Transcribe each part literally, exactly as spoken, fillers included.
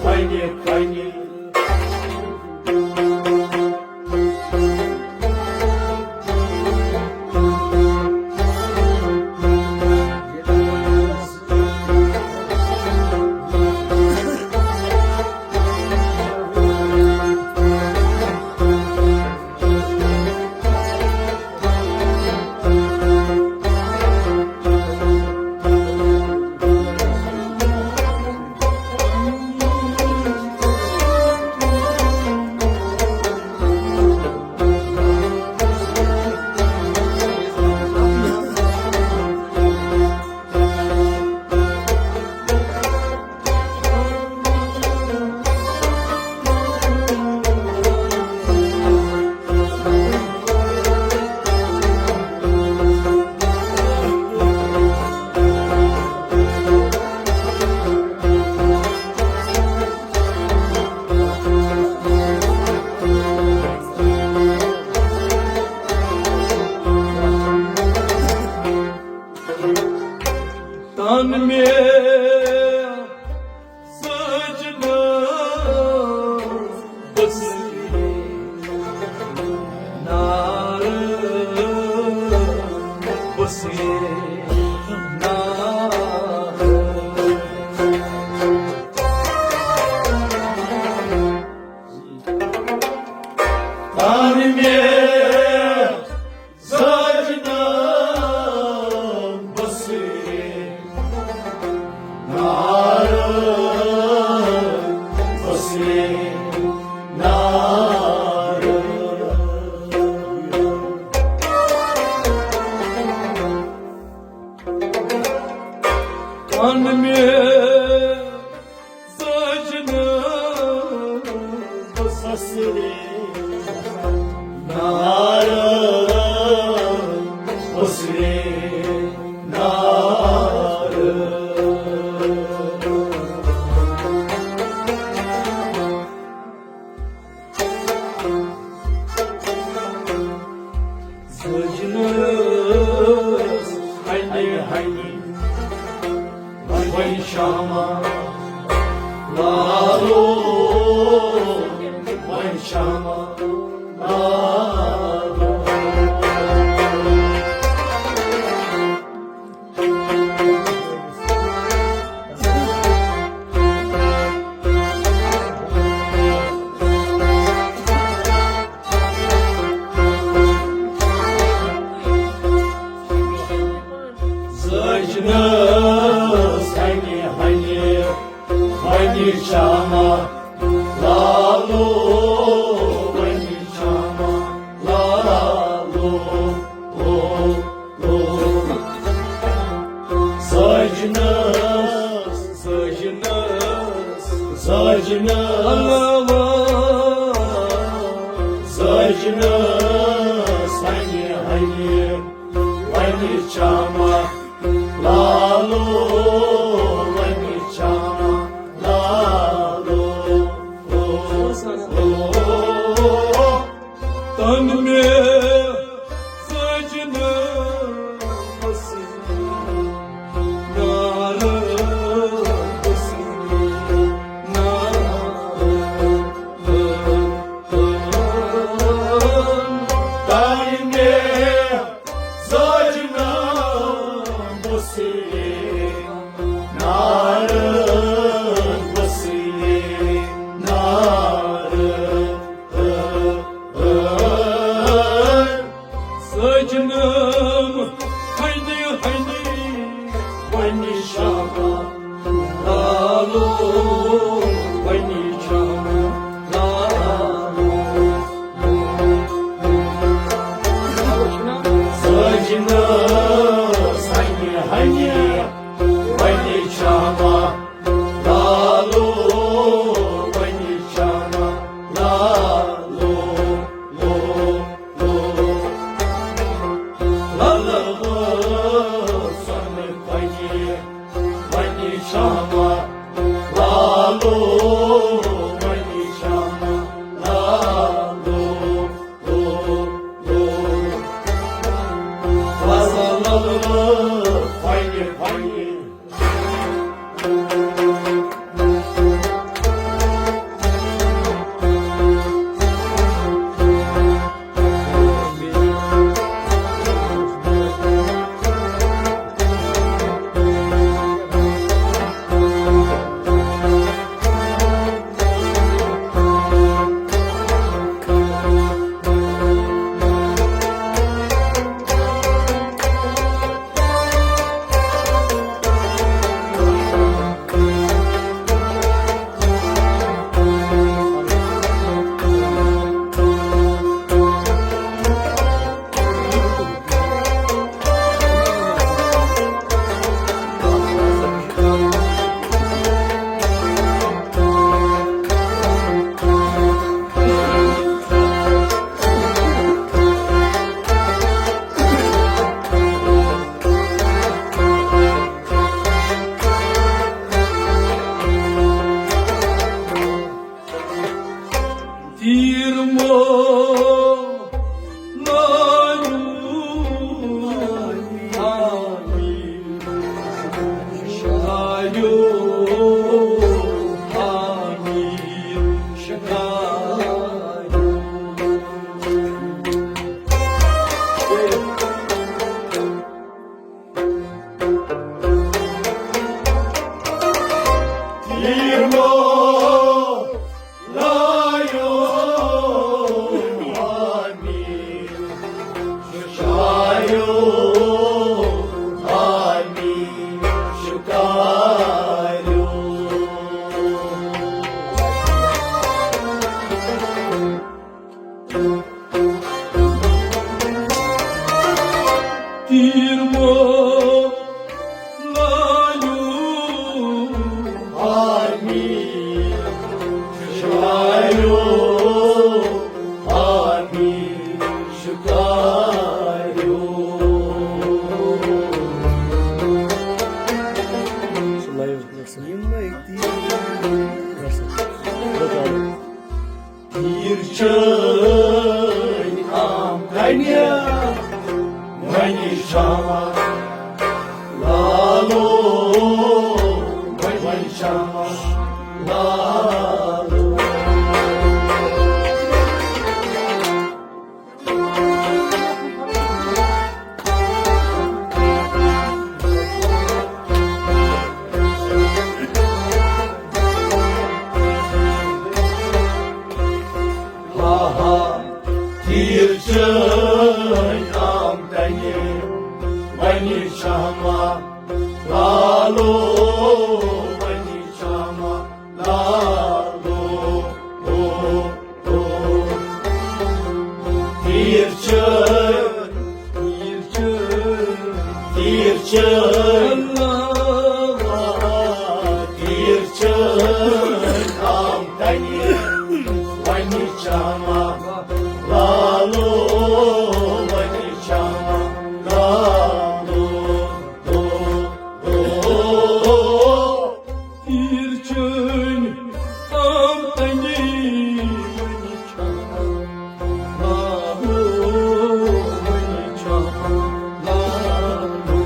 فنہِ، فنہِ۔ تن مےٚ سجنہٕ بس نار، بس نار۔ تن مےٚ سجنہٕ بس نار، بس نار۔ تن مےٚ سجنہٕ بس نار، بس نار۔ سجنس ہنہِ ہنہِ وۄنۍ شامہ لالو، وۄنۍ شامہ لالو۔ سجنس ہنہِ ہنہِ وۄنۍ شامہ لالو، وۄنۍ شامہ لالو، او، او۔ سجنس، سجنس، سجنس، سجنس ہنہِ ہنہِ وۄنۍ شامہ لالو، وۄنۍ شامہ لالو، او، او۔ تن مےٚ سجنہٕ بس نار، بس نار۔ تن مےٚ سجنہٕ بس نار، بس نار۔ سجنم ہنہِ ہنہِ وۄنۍ شامہ لالو، وۄنۍ شامہ لالو۔ سجنس ہنہِ ہنہِ وۄنۍ شامہ لالو، وۄنۍ شامہ لالو، لو، لو۔ لالو، سۄنہٕ کۄنہِ وۄنۍ شامہ لالو، وۄنۍ شامہ لالو، لو، لو۔ وۄنۍ، وۄنۍ۔ لایو آمین، شکایو آمین، شکایو۔ یِمنٕے تیٖر۔ تیٖر چٲنۍ آمدنہِ، وۄنۍ شامہ لالو، وۄنۍ شامہ لالو۔ ہا ہا، تیٖر چٲنۍ آمدنہِ، وۄنۍ شامہ لالو، وۄنۍ شامہ لالو۔ تیٖر چٲنۍ، تیٖر چٲنۍ، تیٖر چٲنۍ، تیٖر چٲنۍ آمدنہِ، وۄنۍ شامہ لالو، وۄنۍ شامہ لالو۔ تیٖر چٲنۍ آمدنی، وۄنۍ چھا لالو، وۄنۍ چھا لالو۔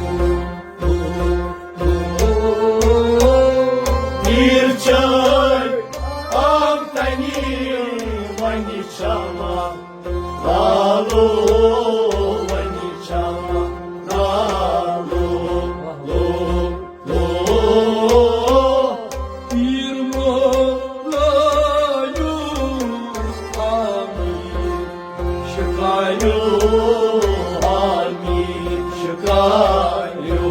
تیٖر چٲنۍ آمدنی، وۄنۍ چھا لالو، وۄنۍ چھا لالو۔ لو، لو، پیر مولایو، آمین شکایو، آمین شکایو۔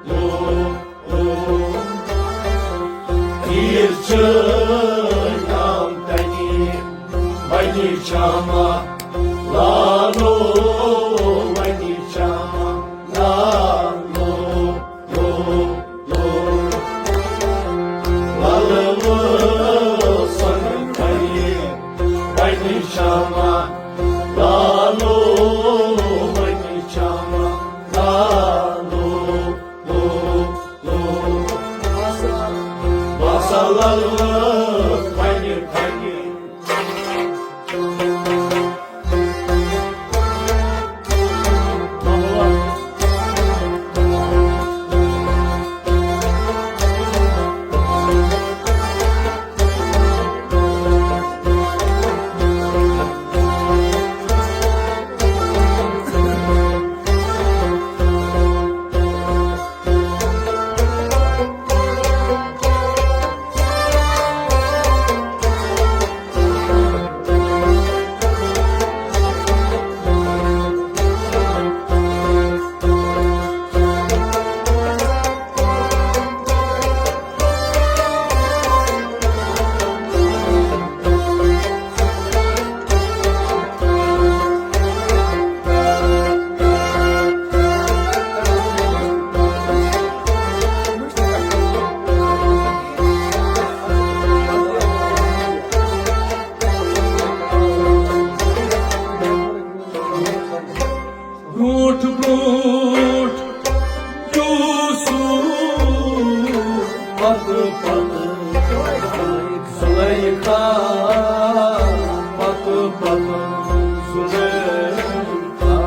لو، لو، پیر چٲنۍ آمدنی، وۄنۍ شامہ لالو، وۄنۍ شامہ لالو۔ برونٛٹھ برونٛٹھ یوسف، پتہٕ پتہٕ زلیخا، پتہٕ پتہٕ زلیخا۔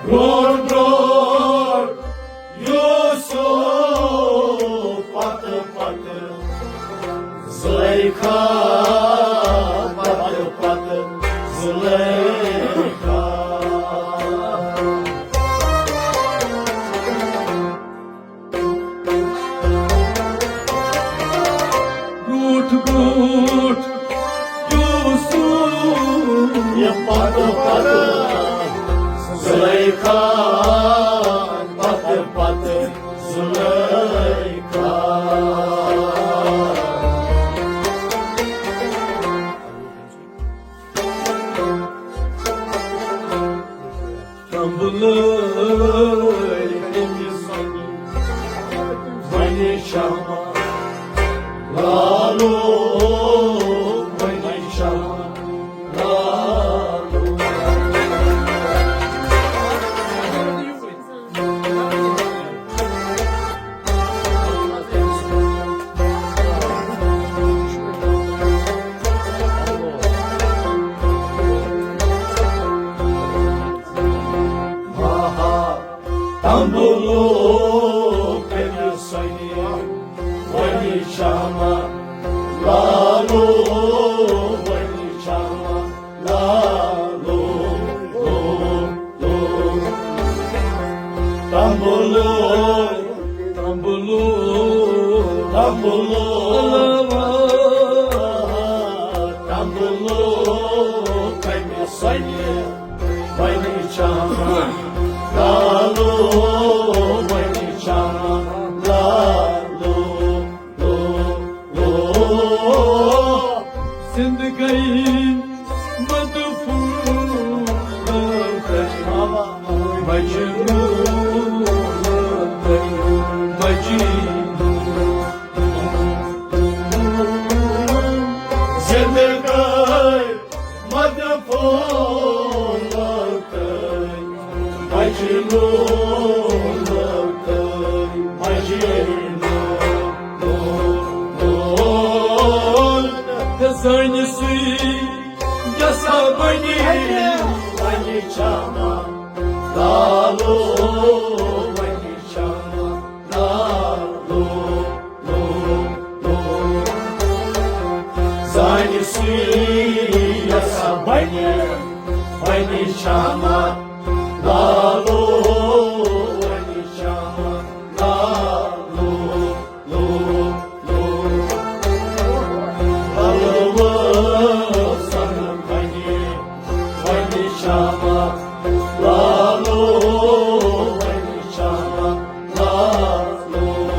برونٛٹھ برونٛٹھ یوسف، پتہٕ پتہٕ زلیخا، پتہٕ پتہٕ زلیخا۔ برونٛٹھ برونٛٹھ یوسف، یا پتہٕ پتہٕ زلیخا، پتہٕ پتہٕ زلیخا۔ لالو، وۄنۍ چھا لالو، لو، لو۔ تمبلو، تمبلو، تمبلو، تمبلو، کمہِ سۄنہِ وۄنۍ چھا لالو، وۄنۍ چھا لالو۔ زندگی مدفون مجنون مجنون۔ زندگی مدفون مجنون، مجنون۔ تہٕ زٲنۍ سُے یَسا بَنہِ، بَنہِ چاما لالو، بَنہِ چاما لالو۔ زانہِ سُے یَسا بَنہِ، بَنہِ شامہ لالو، بَنہِ شامہ لالو، لو، لو۔ لالو زانہِ بَنہِ، بَنہِ شامہ لالو، بَنہِ شامہ لالو۔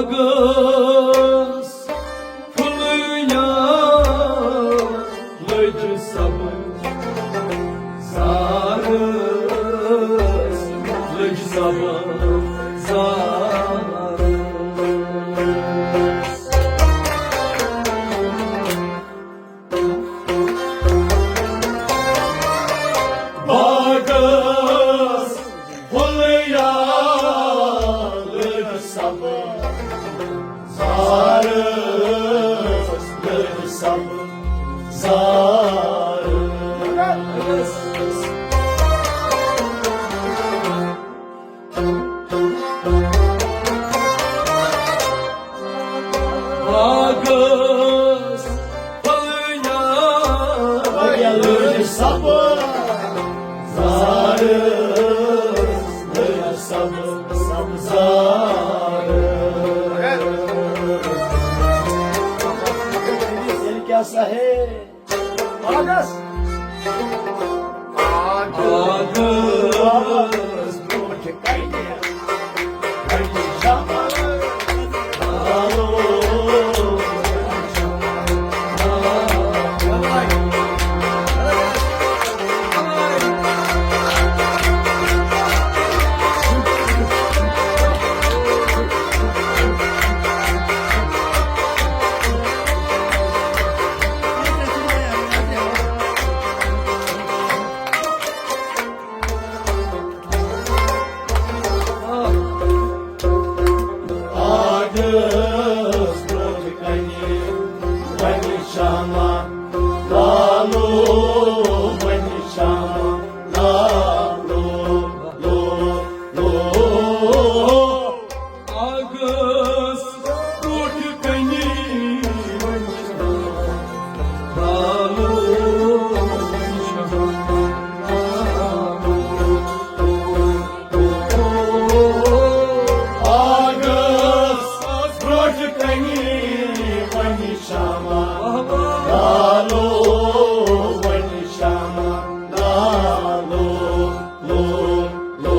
باغس پھُلیا لٔج سبز زارس، لٔج سبز زارس۔ باغس پھُلیا لٔج سبز زارس، لٔج سبز زارس۔ باغس پھلیاں لٔج سبز زارس، لٔج سبز سبز زارس۔ تیٚلہِ کیٛاہ سا ہے؟ باغس۔ باغس برونٛٹھ کنہِ۔ کنہِ شمع۔ لو، لو، لو۔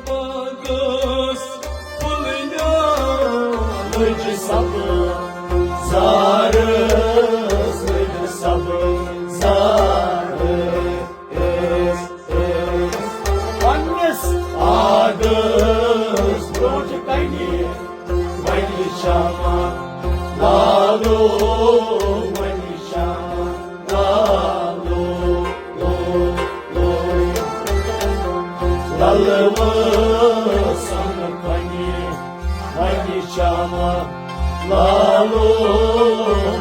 باغس پُلنیٛا لٔج سبز زارس، لٔج سبز زارس۔ پننِس باغس برٛونٛٹھ کنہِ وۄنۍ شامہ لالو، وۄنۍ شامہ لالو، لو، لو۔ للوٕ سۄنہٕ کنہِ وۄنۍ شامہ لالو،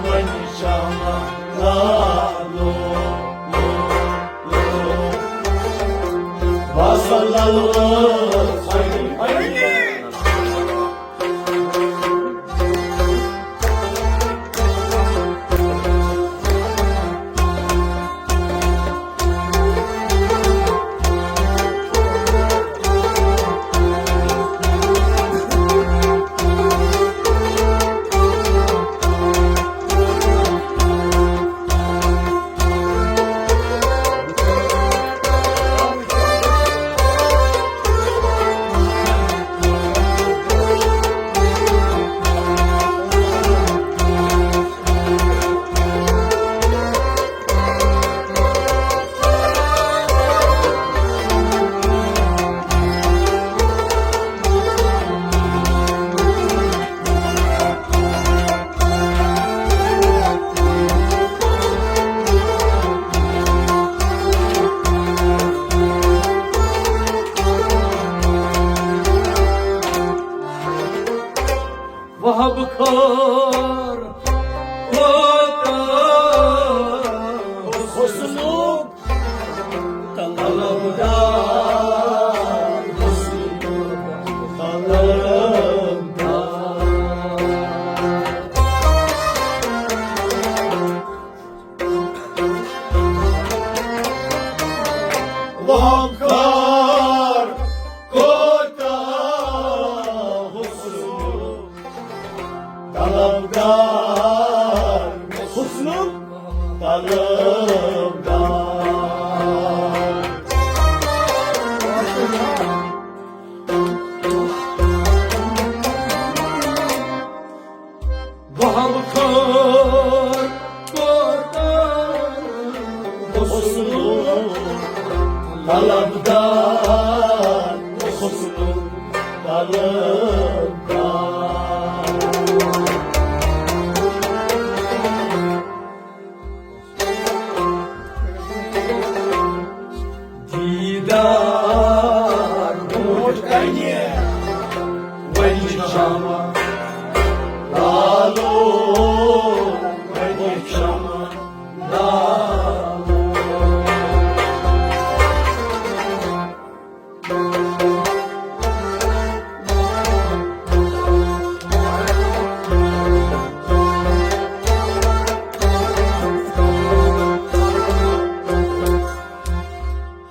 وۄنۍ شامہ لالو، لو، لو۔ باسا للوٕ سۄنہٕ کنہِ۔ وہب خار کوتاہ حسنُک طلبگار، حسنُک طلبگار۔ وہب خار کوتاہ حسنُک طلبگار، حسنُک طلبگار۔ وہب خار کوتاہ حسنُک طلبگار، حسنُک طلبگار۔ دیدار برونٛٹھ کنہِ وۄنۍ شامہ لالو، وۄنۍ شامہ لالو۔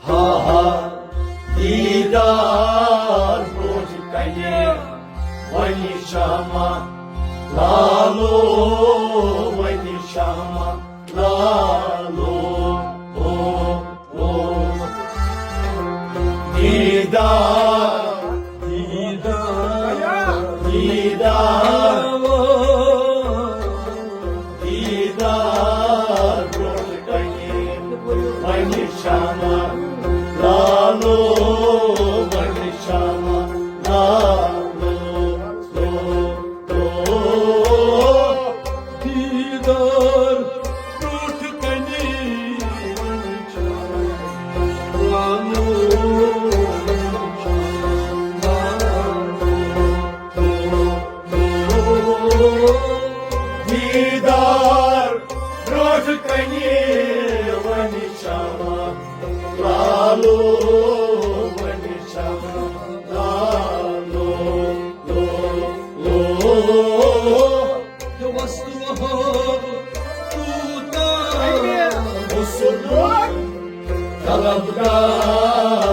ہا ہا، دیدار برونٛٹھ کنہِ وۄنۍ شامہ لالو، وۄنۍ شامہ لالو۔ او، او۔ دیدار، دیدار، دیدار۔ دیدار برونٛٹھ کنہِ وۄنۍ شامہ لالو، وۄنۍ شامہ لالو، لو، لو۔ دیدار برونٛٹھ کنہِ وۄنۍ شامہ لالو، وۄنۍ شامہ لالو۔ دیدار برونٛٹھ کنہِ وۄنۍ شامہ لالو، وۄنۍ شامہ لالو، لو، لو۔ دوست وہاب کوتاہ حسنُک طلبگار،